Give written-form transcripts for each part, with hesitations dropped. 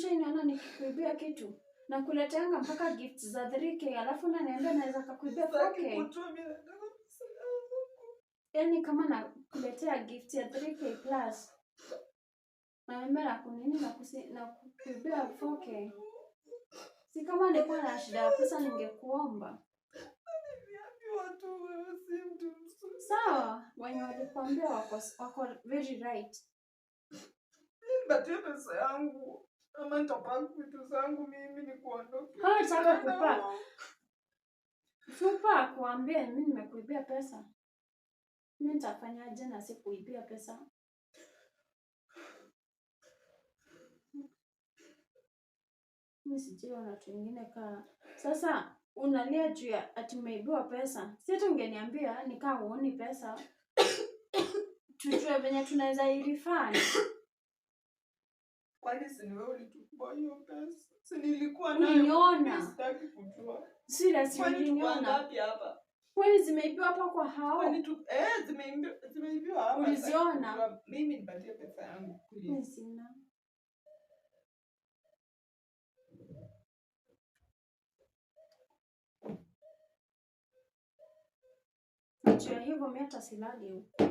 Ushaniona nikikuibia kitu? Na kuleteanga mpaka gifts za 3K alafu unaniambia naweza kakuibia 4K. Yaani kama nakuletea gift ya 3K plus naambia na kunini na kukuibia 4K. Si kama nilikuwa na shida ya pesa ningekuomba. Sawa, wenye walikuambia wako very right. Nipatie pesa yangu ama nitapaka vitu zangu mimi nikuondoke. Hawataka kupa. Fupa kuambia mimi nimekuibia pesa. Mimi nitafanyaje na sikuibia pesa? Mimi sijui watu wengine kaa. Sasa unalia juu ya ati umeibiwa pesa. Si hata ungeniambia nikaa huoni pesa. Tujue venye tunaweza irefund. Kwani si ni wewe ulichukua hiyo pesa? Si nilikuwa nayo. Uliniona. Sitaki kujua. Serious, Kwani tuko uliniona. ngapi hapa? Kwani zimeibiwa hapa kwa hao? Kwani tu zimeibiwa hapa. Uliziona? Sitaki kujua. Mimi nipatie pesa yangu Mimi please. sina. Juu ya hivyo mimi hata silali huku.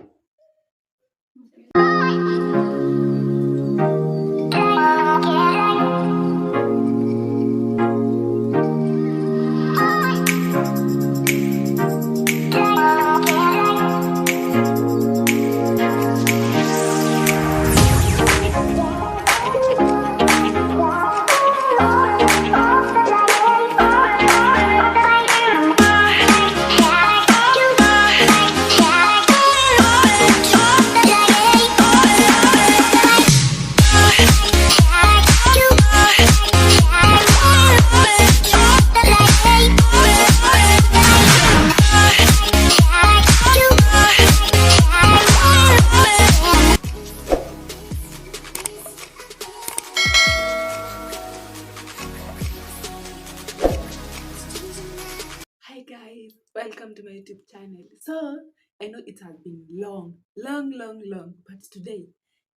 Hi guys, welcome to my YouTube channel. So I know it has been long, long, long, long, but today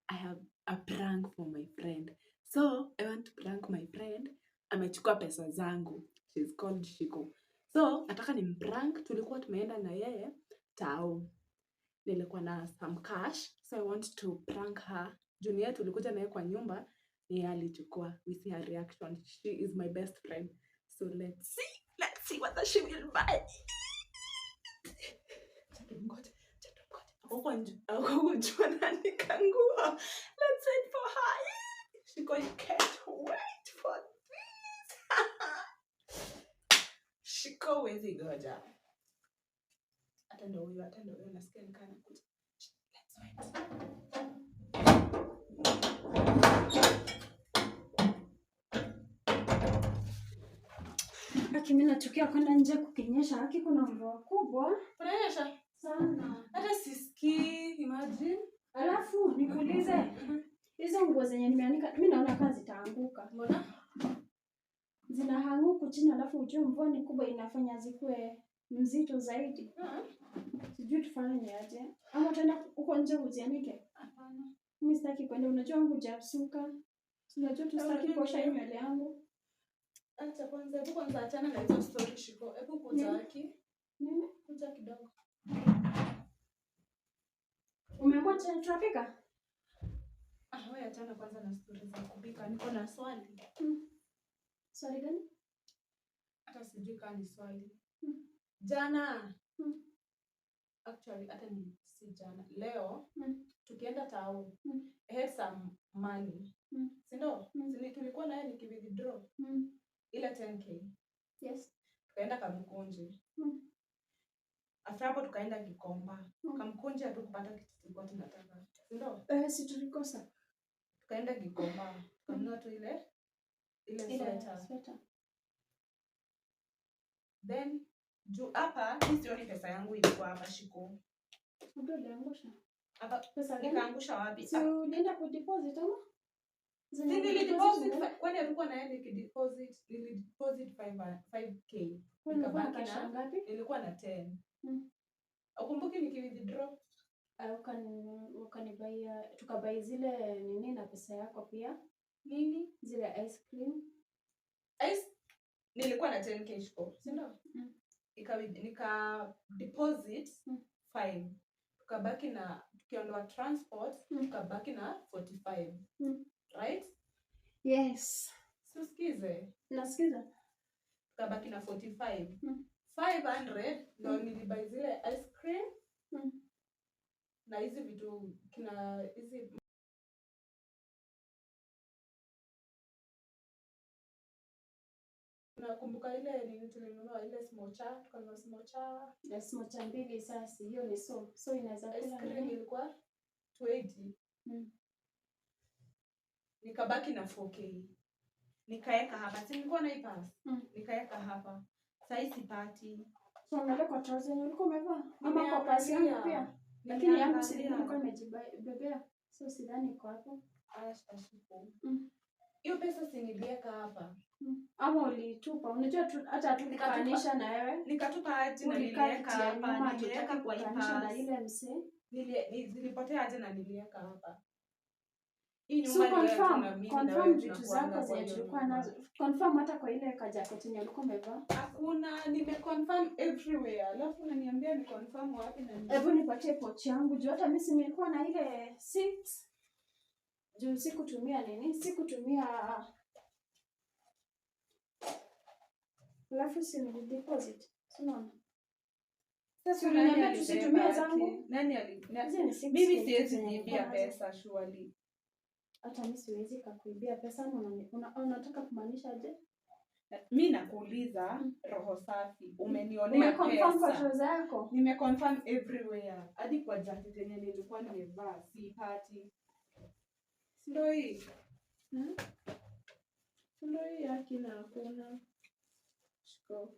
I have a prank for my friend. So I want to prank my friend. Amechukua pesa zangu. She's called Shiko. So nataka ni mprank. Tulikuwa tumeenda na yeye tao. Nilikuwa na some cash, so I want to prank her. Junior tulikuja naye kwa nyumba, ni yeye alichukua. We see her reaction. She is my best friend. So let's see. Let's see whether she will buy. Ngoja, ngoja. Huko juu anaandika nguo. Let's wait for her. Shiko, you can't wait for this. Shiko huwezi goja. Hata ndo huyo, hata ndo huyo nasikia nikaa anakuja. Let's wait. Haki mimi nachukia kwenda nje kukinyesha. Haki kuna mvua kubwa Kunanyesha? sana. Hata sisikii, imagine. Alafu nikuulize hizo nguo zenye nimeanika mimi naona kama zitaanguka. Mbona? Zinahang huku chini alafu ujue mvua ni kubwa inafanya zikuwe mzito zaidi. Sijui tufanye aje. Ama utaenda huko nje uzianike? Hapana. Mimi sitaki kwenda, unajua wangu hujasuka. Unajua tu sitaki Unajua kuosha nini? nywele yangu. Acha kwanza, hebu kwanza achana na hizo story Shiko. Hebu kuja haki. Nini? Kuja kidogo. Umeamua tena tunapika? Ah, wewe achana kwanza na story za kupika. Niko na swali. Swali gani? Hata sijui kama ni swali. Jana. Actually hata ni si jana. Leo tukienda tao. I had some money. Si ndio? Si tulikuwa naye nikiwithdraw ile 10K. Yes. Tukaenda Kamkunji. After hapo tukaenda Gikomba. Kamkunji hatukupata kitu tulikuwa tunataka. Si ndio? Si tulikosa. Tukaenda Gikomba. Tukanunua tu ile sweater. Sweater. Then juu hapa mimi sioni pesa yangu ilikuwa hapa Shiko. Labda uliangusha. Hapa Pesa gani? nikaangusha wapi? Si ulienda kudeposit ama? Si nilideposit, kwani alikuwa na yeye nikideposit, nilideposit 5k. Ulikuwa na Nikabaki cash na ngapi? nilikuwa na 10. Ukumbuki nikiwithdraw? Ukanibaia, tukabai zile nini na pesa yako pia. Nini? Zile ice cream. Ice nilikuwa na 10K shiko, si ndio? Nika deposit 5. Tukabaki na, tukiondoa transport, tukabaki na 45. Right? Yes. Sikize. Nasikiza. Tukabaki na 45. 500 ndo nilibuy zile ice cream. Na hizi vitu kina hizi nakumbuka ile nini tulinunua ile smocha, tukanunua smocha. Ya smocha mbili sasa, hiyo ni so. So inaweza Ice kula cream nini? ilikuwa 20. Nikabaki na 4K. Nikaeka hapa. Si nilikuwa na ipass. Nikaeka hapa. Sasa sipati. So angalia kwa trouser yenye ulikuwa umevaa. Ama kwa pasi yangu pia. Lakini yangu si nilikuwa nimejibebea. So sidhani iko hapo. Hiyo pesa si niliweka hapa. Ama ulitupa. Unajua hata tulikanisha na wewe. Nikatupa aje na Ulikaa niliweka kiti ya hapa, nyuma, niliweka hatutaki kwa kukanisha na ipass. ile msee. Zilipotea aje na niliweka hapa. Hii So nyumba ni wewe tu confirm, na mimi na confirm wewe vitu tunakuanga zako kwa zenye hiyo tulikuwa nyumba. nazo. Confirm hata kwa ile kajacket yenye ulikuwa umevaa. Hakuna, nimeconfirm everywhere. Alafu unaniambia ni confirm wapi na nini? Hebu nipatie pochi yangu juu hata mimi si nilikuwa na ile 6. Juu sikutumia nini? Sikutumia. Alafu si ni deposit. Unaona? Sasa Uliniambia nani alibeba tusitumie yake? zangu? Nani Hizi ni six Mimi K siwezi zenye kuibia nilikuwa nazo. pesa surely. Hata mimi siwezi kukuibia pesa. Unataka kumaanisha aje? Mimi nakuuliza roho safi. Umenionea Umeconfirm kwa pesa. trouser yako? Nimeconfirm everywhere. Hadi kwa jacket yenye nilikuwa nimevaa sipati. Si ndio hii? Si ndio hii yake na hakuna. Shiko.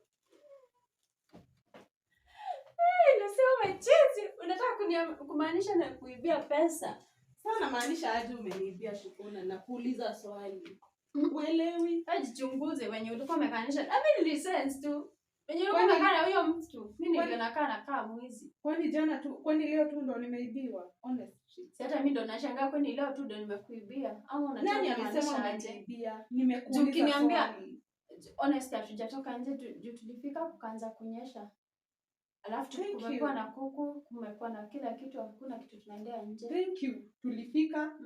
Hey, nasema machizi. Unataka kumaanisha na kuibia pesa? Sasa namaanisha aje umeniibia Shukuna? Nakuuliza swali. Uelewi? Ajichunguze wenye ulikuwa umekaanisha. Mimi nilisense tu. Wenye ulikuwa umekaa na huyo mtu. Mimi ndio nakaa mwizi. Kwani jana tu, kwani leo tu ndo nimeibiwa? Honestly. Si hata mimi ndo nashangaa kwani leo tu ndo nimekuibia. Ama unataka Nani amesema kumaanisha aje? umeniibia? Nimekuuliza Ukiniambia swali. honestly hatujatoka nje juu tulifika kukaanza kunyesha. Alafu kumekuwa na kuku, kumekuwa na kila kitu, hakuna kitu tunaendea nje. Thank you. Tulifika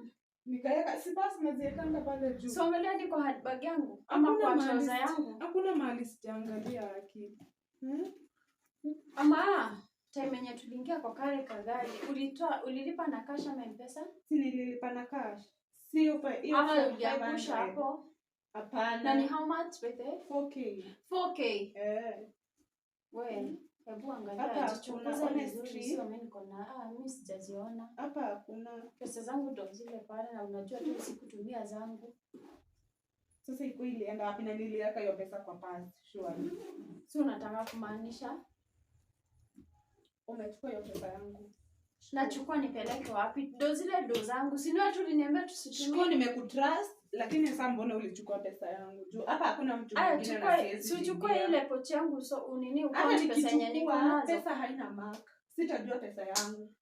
nikaweka si basi naziwekanga pale juu. So angalia hadi kwa handbag yangu ama kwa trouser yangu. Hakuna mahali sijaangalia akili. Ama time yenye tuliingia kwa kale kagari, ulilipa na cash ama M-Pesa? Si nililipa na cash. Sio hiyo Ama uliangusha hapo? Hapana. Na ni how much with it? 4K. 4K. Eh. Wewe, hebu angalia Hapa jichunguze hakuna, vizuri, honestly. sio mimi niko na, mimi sijaziona. Hapa hakuna. Pesa zangu ndo zile pale na unajua tu sikutumia zangu. Sasa iko ilienda wapi na niliweka hiyo pesa kwa purse, surely. Si unataka kumaanisha? Umechukua hiyo pesa yangu. Nachukua nipeleke wapi? Ndo zile ndo zangu. Si ndio tu uliniambia tusitumie. Shukuru nimekutrust, lakini sasa mbona ulichukua pesa yangu? Juu hapa hakuna mtu mwingine na siwezi. Si uchukue ile pochi yangu so unini Hata ukaunti pesa yenye niko nikichukua nazo. pesa haina mark. Sitajua pesa yangu.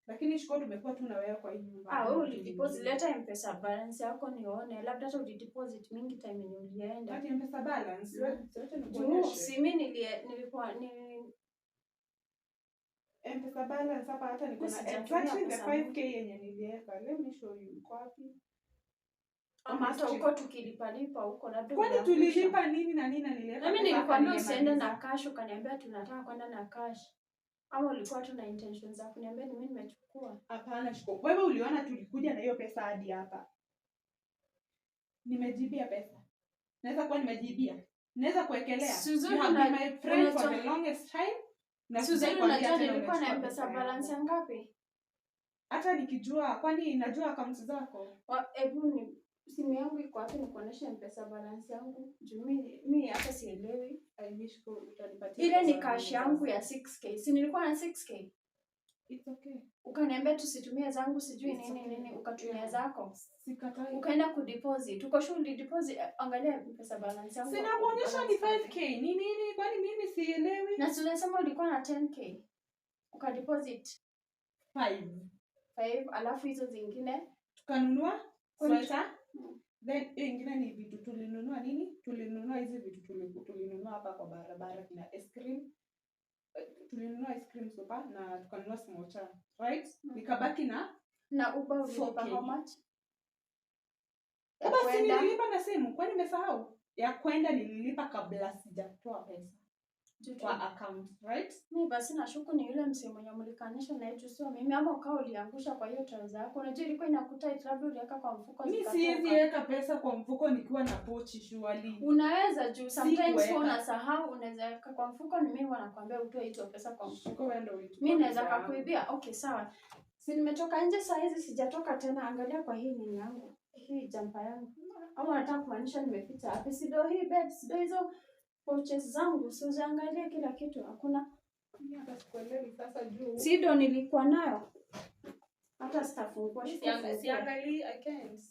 Lakini shukuru tumekuwa tu na wewe kwa hii nyumba. Wewe ulideposit, leta M-Pesa balance yako nione. Labda hata ulideposit mingi time yenye ulienda. Ati M-Pesa balance? Wacha Juu nikuonyeshe. si mimi nilikuwa ni M-Pesa balance hapa hata niko na Sijatumia exactly the pesa 5K yenye niliweka. Let me show you. Iko wapi? Ama hata huko tukilipalipa huko labda Kwani uliangusha. tulilipa nini na nini na niliweka? Na mimi pesa nilikwambia hapa usiende na nilimaliza. cash, ukaniambia tunataka kwenda na cash. Ama ulikuwa tu na intentions za kuniambia ni mimi nimechukua? Hapana, Shiko. Wewe uliona tulikuja na hiyo pesa hadi hapa. Nimejibia pesa. Naweza kuwa nimejibia. Naweza kuwekelea. Suzuri You have been my friend for unajua the longest time. Na Suzuri, sijai kuambia unajua tena nilikuwa na umechukua M-Pesa pesa balance yangu. ya ngapi? Hata nikijua, kwani najua accounts zako? Hebu ni simu yangu iko wapi nikuoneshe M-Pesa balance yangu? Juu mi hata sielewi. I wish ko utanipatia Ile ni pesa cash yangu yangu ya 6K. Si nilikuwa na 6K? It's okay. Ukaniambia tusitumie zangu sijui It's nini okay. nini, ukatumia Yeah. zako. Sikatai. Ukaenda kudeposit. Uko sure ulideposit? Angalia M-Pesa balance yangu. Sina kuonyesha ni Balance 5K. Ni nini? Kwani mimi sielewi? Na si unasema ulikuwa na 10K. Ukadeposit 5. 5, alafu hizo zingine Tukanunua Kwani sweater, Then hiyo ingine ni vitu tulinunua nini? Tulinunua hizi vitu tulinunua hapa kwa barabara kina ice cream. Tulinunua ice cream super na tukanunua smocha, right? Nikabaki na Na Uber ulilipa 4K. how much? Ya Basi kwenda? nililipa na simu, kwani nimesahau? Ya kwenda nililipa kabla sijatoa pesa kwa account, right? Mi basi nashuku ni yule msee mwenye mlikanisha na yetu, sio mimi. Ama ukawa uliangusha kwa hiyo trouser yako. Unajua ilikuwa inakuta labda uliweka kwa mfuko Mi zikatoka. siwezi weka pesa kwa mfuko nikiwa na pochi surely. Unaweza juu sometimes Sikuweka. huwa unasahau, unaweza weka kwa mfuko, ni mimi wanakuambia utoe hizo pesa kwa mfuko. Shiko wewe ndio ulichukua Mi naweza pesa yangu. kakuibia. Okay, sawa. Si nimetoka nje saa hizi sijatoka tena. Angalia kwa hii nini yangu, hii jumper yangu. Ama unataka kumaanisha nimeficha wapi? Si ndio hii bed, si ndio hizo pouches zangu, si uziangalie kila kitu, hakuna. Mimi hata sikuelewi sasa juu. Si ndio nilikuwa nayo. Hata sitafungua, Mimi sitafungua. siangalii, I can't.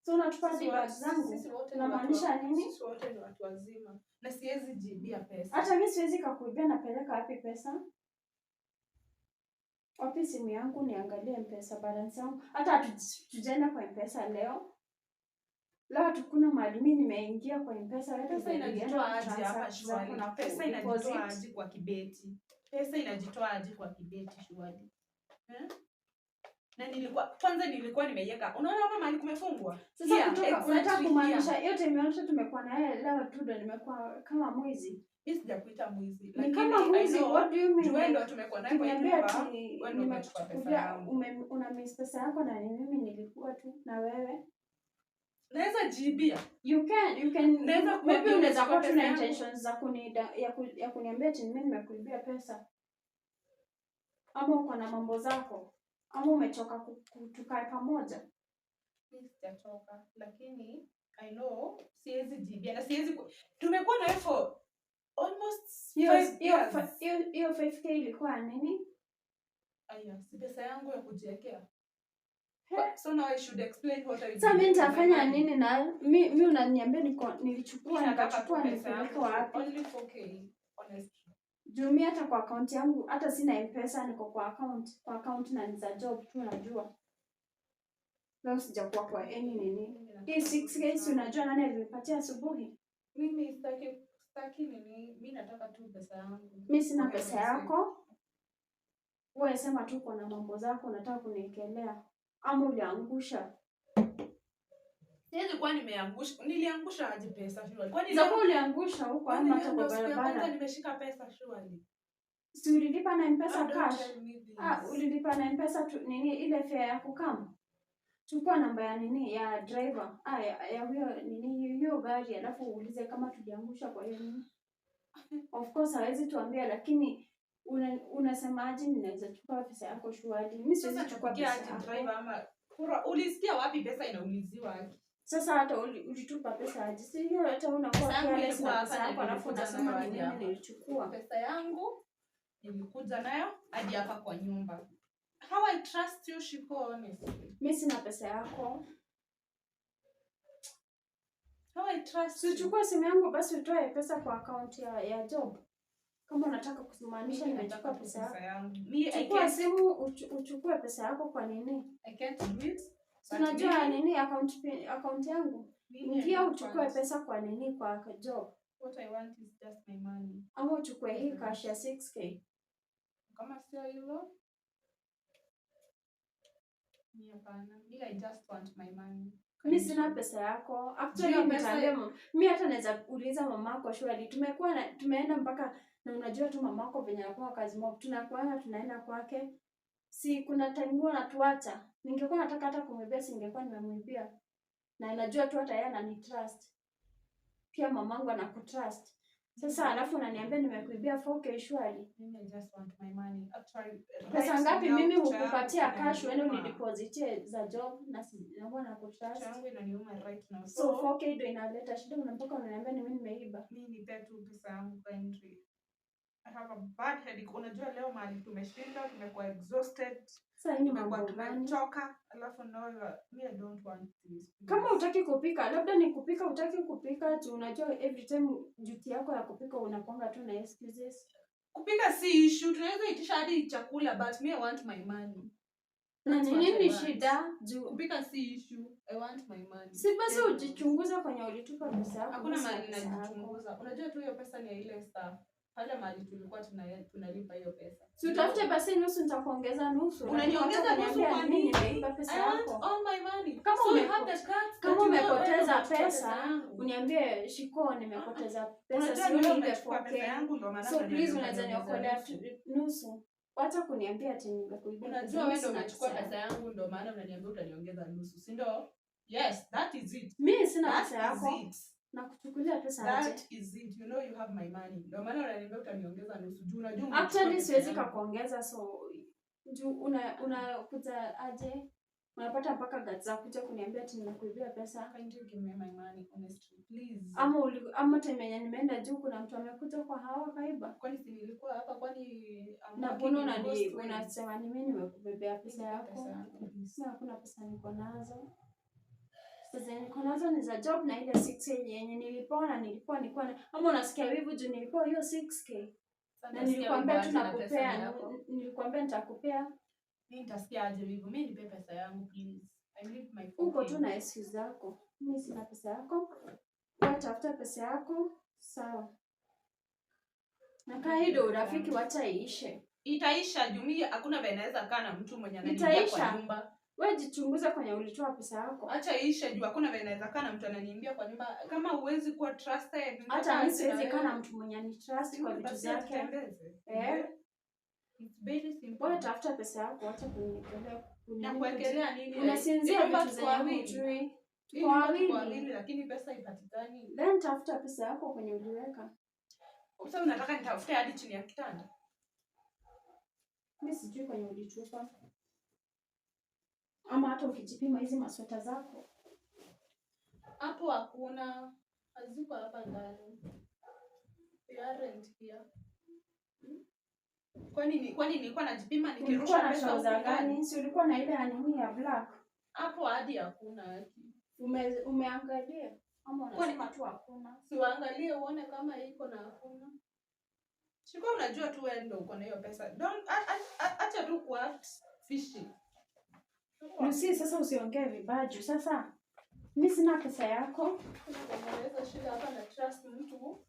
So unatupa Sisi hadi bag zangu. sisi wote ni watu Unamaanisha nini? Sisi wote ni watu wazima na siwezi jiibia pesa. Hata mi siwezi kakuibia, napeleka wapi pesa? Wapi simu yangu niangalie M-Pesa balance yangu? Hata hatujaenda kwa M-Pesa leo. Leo hatukuna mahali mi nimeingia kwa M-Pesa. Wewe Pesa ndio inajitoa ulienda aje hapa transact zako surely? na Pesa inajitoa kudeposit. aje kwa kibeti? Pesa inajitoa aje kwa kibeti surely? Eh? Na nilikuwa kwanza nilikuwa nimeiweka. Unaona hapa mahali kumefungwa? Sasa Here, kutoka exactly unataka here. kumaanisha hiyo time yote tumekuwa na yeye leo tu ndo nimekuwa kama mwizi. Mimi sijakuita mwizi. Ni Lakini kama I mwizi, know, what do you mean? juu wewe ndo tumekuwa naye kwa hii Ukiniambia nyumba. ati Wewe ndo umechukua pesa nimekuchukulia yangu. una miss pesa yako na ni mimi nilikuwa tu na wewe. Naweza jiibia. You can Naweza maybe kuambia unaweza kuwa umechukua tu na pesa yangu. intentions za ya kuniambia ati mimi nimekuibia pesa. Ama uko na mambo zako. Ama umechoka tukae pamoja. Mimi sijachoka, lakini I know siwezi jiibia na siwezi tumekuwa nawe for almost Hiyo 5 hiyo years. hiyo 5K ilikuwa nini? Aya, si pesa yangu ya kujiwekea. He. So now I should explain what I Sasa did mimi with my nitafanya money. nini na mi unaniambia niko nilichukua Mimi nataka tu nikachukua pesa nipeleke yangu, wapi? only 4K, honestly. Juu mi hata kwa account yangu hata sina M-Pesa, niko kwa account na ni za job tu unajua. Leo sijakuwa kwa any nini. Mimi nataka Hii 6K si unajua nani alinipatia asubuhi? Mimi sitaki nini, mimi nataka tu pesa yangu. Mi sina Kwa pesa hiyo yako. Wewe sema tu uko na mambo zako unataka kuniekelea ama uliangusha. Siwezi kuwa nimeangusha. Niliangusha aje pesa surely? Kwani Za kuwa uliangusha huko kwani ama leo hata kwa ndo siku ya kwanza barabara. nimeshika pesa surely? Si ulilipa na M-Pesa Ah, don't cash? tell me this. Ah, ulilipa na M-Pesa tu nini ile fare ya kukam? Chukua namba ya nini ya driver. Ah, ya huyo nini hiyo gari alafu uulize kama tuliangusha kwa hiyo nini. Of course hawezi tuambia lakini unasemaje ninaweza chukua pesa yako surely? Mimi siwezi Sasa chukua nitapigia pesa aje yako. driver ama kura, ulisikia wapi pesa inauliziwa aje? Sasa hata ulitupa pesa aje? Si hiyo hata unakuwa Pesa yangu careless ilikuwa na hapa pesa na yako alafu nilikuja unasema nayo ni hadi mimi hapa. nilichukua. Pesa yangu nilikuja nayo hadi hapa kwa nyumba. How I trust you, Shiko, honestly. Mimi sina pesa yako. How I trust Si you. uchukue simu yangu basi utoe pesa kwa account ya job. Kama unataka kumaanisha Mimi nimechukua nataka tu pesa yako. pesa yangu. Me, I Chukua can't, simu uchukue pesa yako kwa nini? I can't do it. Si But unajua mimi- nini account yangu? mimi I Ingia don't uchukue want. pesa kwa nini kwa job. What I want is just my money. Ama uchukue hii cash ya 6K. Kama sio hivyo, mi hapana. Me, I just want my money. Mi sina pesa yako. Actually Juu ya pesa- nitaambia mi hata naweza uliza mamako surely. Tumekuwa na, tumeenda mpaka na unajua tu mamako venye anakuwa kazi mob. Tunakuanga tunaenda kwake. Si kuna time huwa anatuacha. Ningekuwa nataka hata kumwibia singekuwa nimemwibia. Na najua tu hata yeye ananitrust. Pia mamangu anakutrust. Sasa alafu unaniambia nimekuibia 4K surely. Mimi I just want my money. Actually, Pesa right ngapi now, mimi kichwa yangu hukupatia cash uende inaniuma. unidepositie za job na nakuwa nakutrust. Kichwa yangu inaniuma right now. So 4K ndio inaleta shida, mpaka unaniambia ni mimi nimeiba. Mi nipe tu pesa yangu kindly. I have a bad headache. Unajua leo mahali tumeshinda, tumekuwa exhausted, Sasa hii ni tumekuwa mambo gani? tumechoka. Alafu now me I don't want this. Kama hutaki kupika, labda ni kupika hutaki kupika tu, unajua every time duty yako ya kupika unakuanga tu na excuses. Kupika si issue, tunaweza itisha hadi chakula but me I want my money. Na That's ni what I nini want. shida? Juu Kupika si issue. I want my money. si basi Ten ujichunguze kwenye ulitupa pesa yako. Hakuna Mimi sina mahali pesa yako. najichunguza. Unajua tu hiyo pesa ni ya ile staff. Pale mahali tulikuwa tunalipa hiyo pesa. Si utafute basi nusu, nitakuongeza nusu. Unaniongeza Lakini nusu wacha kwa kuniambia nini? nimeiba pesa I want yako. all my money. Kama So you have the guts Kama that you know wewe umepoteza umechukua pesa, yangu. uniambie Shiko, nimepoteza pesa, Unajua ni sioni wewe ile umechukua pesa 4K. yangu ndio maana So please unaniambia unaweza niokolea nusu. nusu. Wacha kuniambia ati nimekuibia pesa. Unajua Mimi wewe ndio sina umechukua pesa pesa yangu ndio maana unaniambia utaniongeza nusu, si ndio? Yes, that is it. Mimi sina That pesa yako. is it. Na kuchukulia pesa aje? That is it. You know you have my money. Ndio maana unaniambia utaniongeza nusu. Juu unajua umechukua Actually pesa siwezi yangu. kakuongeza, so juu unakuja aje? Unapata mpaka guts za kuja kuniambia ati nimekuibia pesa. Can't you give me my money honestly, please? Ama time yenye nimeenda juu kuna mtu amekuja kwa hawa kaiba. Kwani si nilikuwa hapa kwani I'm Na working mbona in ghost way? unasema ni mimi nimekubebea pesa Nipe yako? pesa yangu, please. Sina, hakuna pesa niko nazo. Pesa zenye niko nazo ni za job na ile 6K yenye nilipewa na nilikuwa nilikuwa na ama unasikia wivu juu nilipewa hiyo 6K. Sasa Na nasikia nilikwambia wivu tu aje na pesa nakupea, yako. nilikwambia nitakupea. Mimi nitasikia aje wivu? Mimi nipe pesa yangu please. I need my Uko 4K. tu na excuse zako. Mimi sina pesa yako. Wewe tafuta pesa yako, sawa. Na kaa hii ndio urafiki, wacha iishe. Itaisha juu mimi hakuna vile naweza kaa na mtu mwenye ananiibia kwa Itaisha. nyumba. Wewe jichunguze kwenye ulitoa pesa yako. Acha iishe juu hakuna vile naweza kaa na mtu ananiimbia kwa nyumba. Kama huwezi kuwa trusted, Hata nataka mimi aje siwezi na kaa wewe. na mtu mwenye anitrust kwa vitu Basi zake. atutembeze. Eh? It's very simple. Wewe tafuta pesa yako, acha kuniekelea. Na kuwekelea nini? Unasinzia Hii nyumba vitu tuko zenye wawili. hujui. Hii Tuko nyumba tuko wawili. wawili lakini pesa ipatikani. Then tafuta pesa yako kwenye uliweka. Sasa unataka nitafute hadi chini ya kitanda? Mimi sijui kwenye ulitupa. Ama hata ukijipima hizi masweta zako. Hapo hakuna, haziko hapa ndani. They aren't here. Kwani nilikuwa najipima Ulikuwa nikirusha na pesa huku trouser ndani? gani? Si ulikuwa na ile ya nini ya black? Hapo hadi hakuna. Umeangalia? Ama Kwani- unasema tu hakuna? Si uangalie uone kama iko na hakuna. Sikuwa unajua tu wewe ndio uko na hiyo pesa. Don't acha tu kuact fishy. Lucy, sasa usiongee vibaya juu sasa mimi sina pesa yako. Unaweza shida hapa na trust mtu.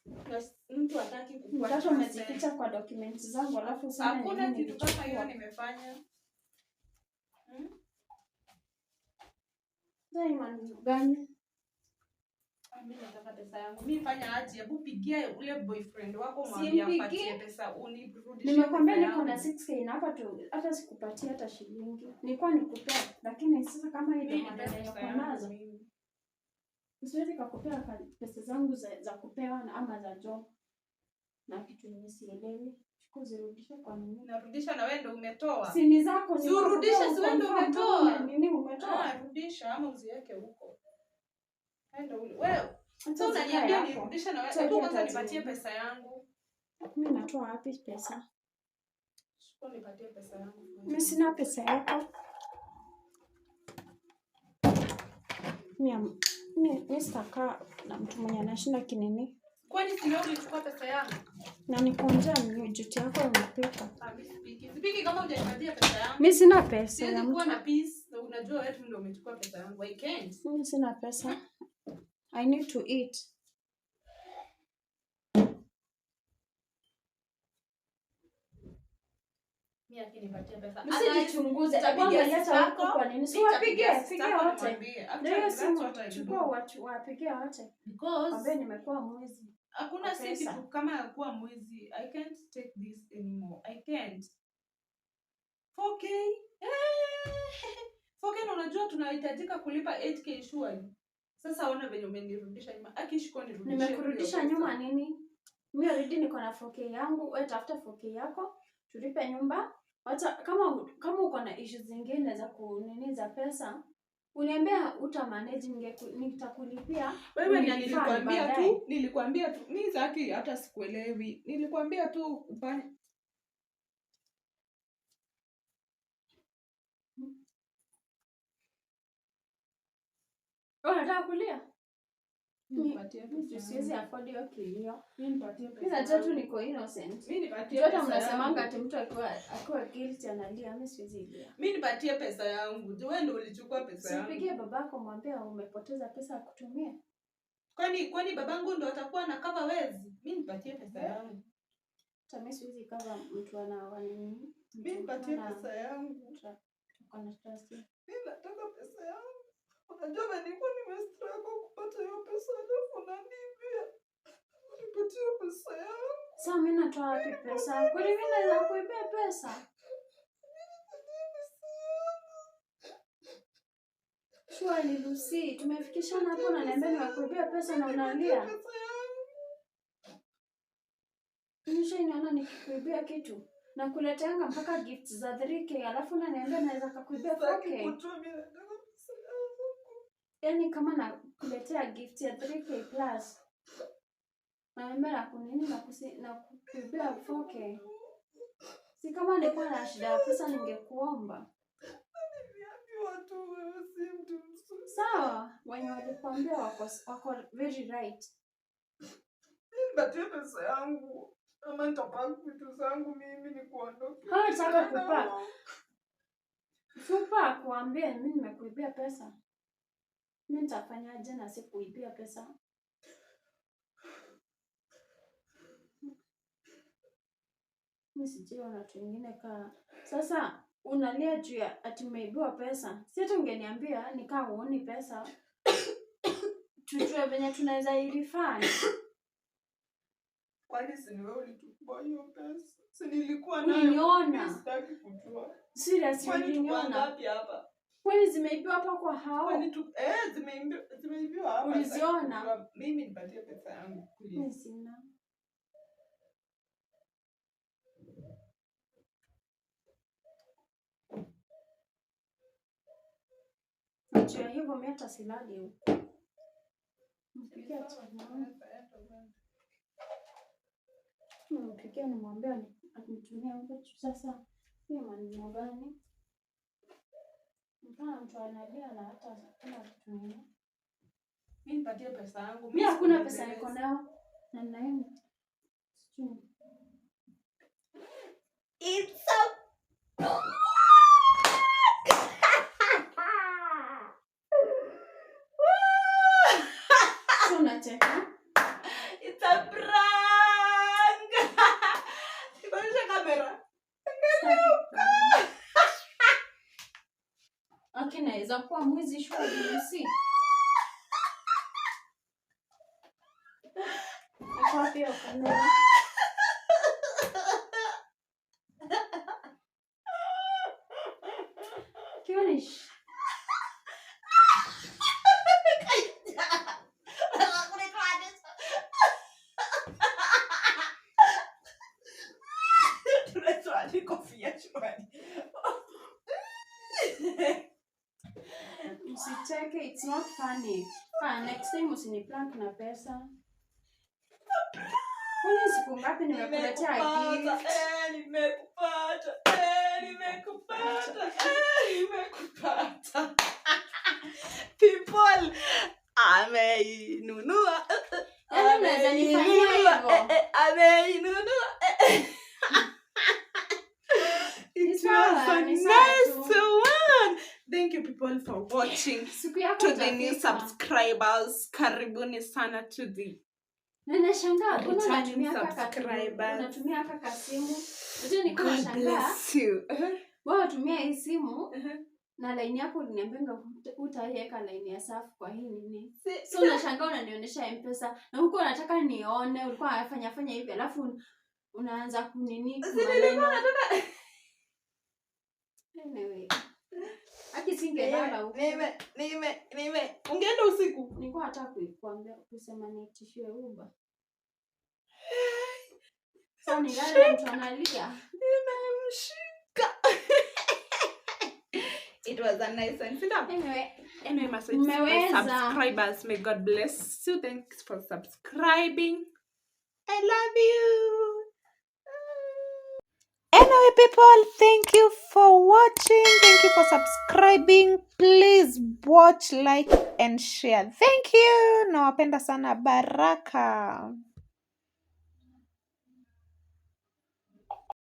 Na mtu hataki kukuwa Mtoto trusted. umejificha kwa documents zangu alafu useme ni Hakuna mimi kitu kama hiyo nilichukua. nimefanya. Sasa ni maneno gani? Mimi nataka pesa yangu. Mimi fanya aje? Hebu pigia ule boyfriend wako mwambie Simpigie. apatie pesa unirudishie. Nimekwambia pesa niko na yangu. 6K na hapa tu hata sikupatia hata shilingi. Nilikuwa nikupea lakini sasa kama hii ndio Mimi maneno nipe yenye pesa uko yangu nazo. mimi. Siwezi kakupea pesa zangu za kupewa na ama za job. Na kitu yenye sielewi. Chukua zirudishe kwa nini? Narudisha na wewe ndio umetoa. Si ni zako Si urudishe, si wewe ndio confirm kama umetoa. Nini umetoa? Ah, rudisha ama uziweke huko. Wewe ndio wewe. Hata Sasa zikae unaniambia hapo. nirudishe na wewe. Sorry, Hebu kwanza hata nipatie zirudi. pesa yangu. Mimi natoa wapi pesa? Chukua nipatie pesa yangu. Mimi sina pesa yako. Mimi sitakaa na mtu mwenye anashinda kinini. Kwani si wewe ulichukua pesa yangu? Na niko njaa, ni juti yako unapika. Ah, mimi sipiki. Sipiki kama hujanipatia pesa yangu. Mimi sina pesa ya Siwezi kuwa mtu. na peace na unajua wewe tu ndio umechukua pesa yangu. I can't. Mimi sina pesa. I need to eat. Mimi akinipatia pesa. Msijichunguze. Nitapigia Hebu angalia sister hata huko yako. kwa nini. Si Nitapigia wapige, sister pigia yako wote. nimwambie. Ndio Actually, hiyo that's simu what I do. chukua watu wapigie wote. Because Mwambie nimekuwa mwizi. hakuna Kwa si pesa. kitu kama kuwa mwizi. I can't take this anymore. I can't. 4K. 4K na unajua tunahitajika kulipa 8K surely. Sasa ona venye umenirudisha nyuma. Akishiko nirudishie. Nimekurudisha hiyo pesa. nyuma nini? Mimi already niko na 4K yangu, wewe tafuta 4K yako, tulipe nyumba. Wacha kama uko na issues zingine za kunini za pesa, uniambia uta manage nitakulipia. Wewe na Unifund nilikwambia baadaye. tu, nilikwambia tu. Mimi zaki hata sikuelewi. Nilikwambia tu ufanye. Wewe unataka kulia? Nipatie Mimi pesa siwezi yangu. afford hiyo kilio. Mimi nipatie Mimi pesa najua tu yangu. niko innocent. Mimi nipatie Juu hata pesa mnasemanga yangu. ati mtu akiwa guilty analia, mimi siwezi lia. Mimi nipatie pesa yangu. Juu wewe ndio ulichukua pesa yangu. Simpigie babako mwambie umepoteza pesa ya kutumia. Kwani babangu ndo atakuwa na cover wezi? Mimi nipatie pesa yangu. Hata mimi siwezi cover mtu ana wanini. Mimi nipatie pesa yangu. Tuko na trust. Mimi nataka pesa yangu. Unajua na nilikuwa nimestruggle kupata hiyo pesa alafu unaniibia. Nipatie pesa yangu. Sasa mimi natoa wapi pesa? Kwani mimi naweza kuibia pesa? Surely Lucy, tumefikishana hapo na niambia nimekuibia pesa na unalia. Pesa yangu. Nishainiona nikikuibia kitu. Na kuleteanga mpaka gifts za 3K alafu unaniambia naweza kakuibia Sitaki 4K. kujua, mimi nataka pesa yangu. Yaani kama nakuletea gift ya 3K plus. Naambia na kunini na kusi, na kukuibia 4K. Si kama nilikuwa na shida ya pesa ningekuomba. Niliambiwa tu wewe si mtu mzuri. Sawa, wenye walikuambia wako very right. Nipatie pesa yangu. Ama nitapack vitu zangu mimi nikuondoke. Hawataka kupack. Fupa akuambie mimi nimekuibia pesa. Mimi nitafanyaje na sikuibia pesa? Mimi sijui watu wengine kaa. Sasa unalia juu ya ati umeibiwa pesa. Si hata ungeniambia nikaa huoni pesa. Tujue venye tunaweza irefund. Kwani si ni wewe ulichukua hiyo pesa? Si nilikuwa nayo. Uliniona. Mimi sitaki kujua. Seriously, Kwani tuko uliniona. ngapi hapa? Kwani zimeibiwa hapa kwa hao? Kwani tu zimeibiwa hapa. Uliziona? Sitaki kujua. Mimi nipatie pesa yangu please. Mimi sina. Juu ya hivyo mimi hata silali huko. Mpigie tu. Mpigie nimwambie anitumie huko juu sasa hiyo maneno gani? Mbona mtu analia na hata hakuna kitu nini? Mimi nipatie pesa yangu. Mimi hakuna pesa niko nayo na ninayo. Sijui. It's a So unacheka? It's a prank. Ikuonyesha kamera. Okay, naweza kuwa mwizi shwari, Lucy. Iko wapi hiyo kamera? Kionish. Tunatoa hadi kofia shwari. Usicheke, it's not funny. Next time usiniprank na pesa. Kwani siku ngapi nimekuletea Nimekupata, gift? nimekupata, nimekupata, nimekupata. People, ameinunua. Yaani unaweza nifanyia Ameinunua, hivyo? Ameinunua. It Ni sawa, was a ni sawa nice tu. one. Thank you people for watching. Siku yako To the new itafika. subscribers, karibuni sana to the Na nashangaa, mbona returning unatumia subscribers. unatumia kaka simu? Unajua niko God nashangaa. bless you. Wewe unatumia hii simu na line yako uliniambianga hutaiweka line ya safu kwa hii nini. So unashangaa unanionyesha M-Pesa na huko unataka nione ulikuwa unafanya fanya hivi alafu unaanza kunini Si nilikuwa maneno. Anyway. Aki singelala huko. Nime. Ungeenda usiku? Nilikuwa nataka kuikuambia kusema niitishiwe Uber. Sasa nilale na mtu analia. Nimemshika. It was a nice one. Sit down. Anyway, Anyway, my Mmeweza. subscribers, may God bless you. Thanks for subscribing. I love you. And Anyway, people, thank you for watching. Thank you for subscribing. Please watch, like and share. Thank you. Nawapenda sana. Baraka.